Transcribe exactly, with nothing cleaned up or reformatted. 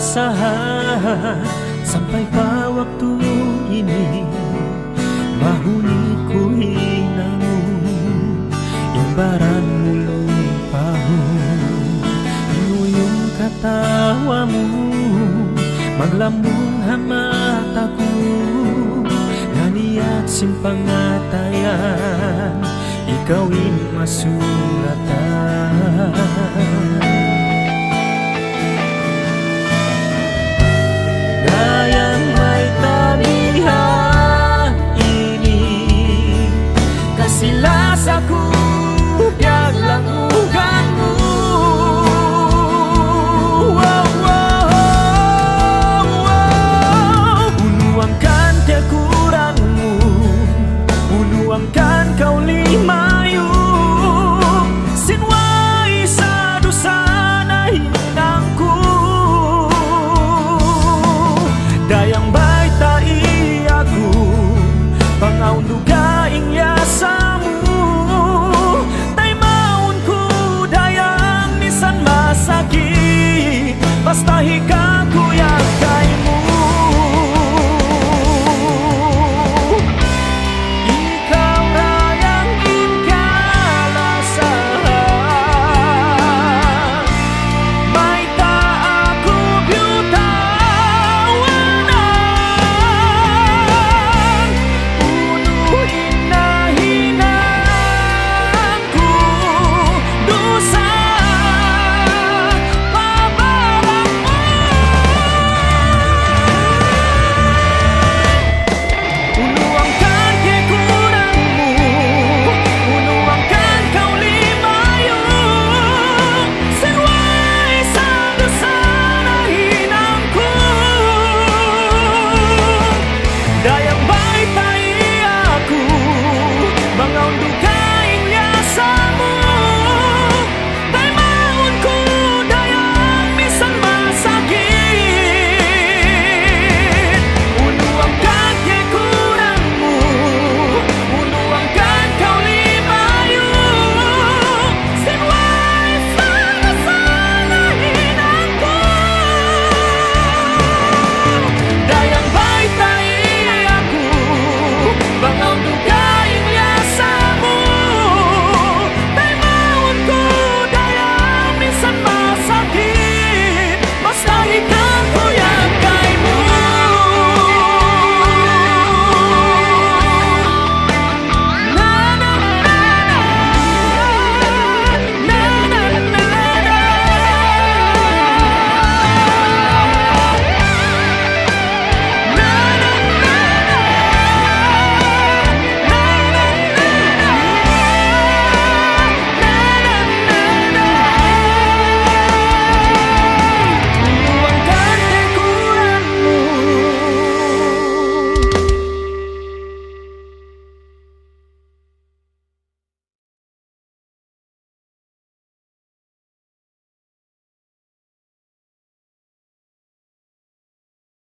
Saha, sampay pa waktu ini, mahunit ku hinangun in baran mu lumpahun. Inuyum katawa mu, maglambung ha mata ku, nganiyat sin pangatayan, ikaw in masuratan. Dayang mayta' bihan ini, kasi-lasa ku piyaglangugan mu. Wow, wow, wow. Unu hangkan kiyakurangan mu, unu hangkan kaw limayu sin way sa dusa nahinang ku. Dayang baytai aku, pangawn dugaing yasa mu, taymaun ku dayang misan masakit, basta ikaw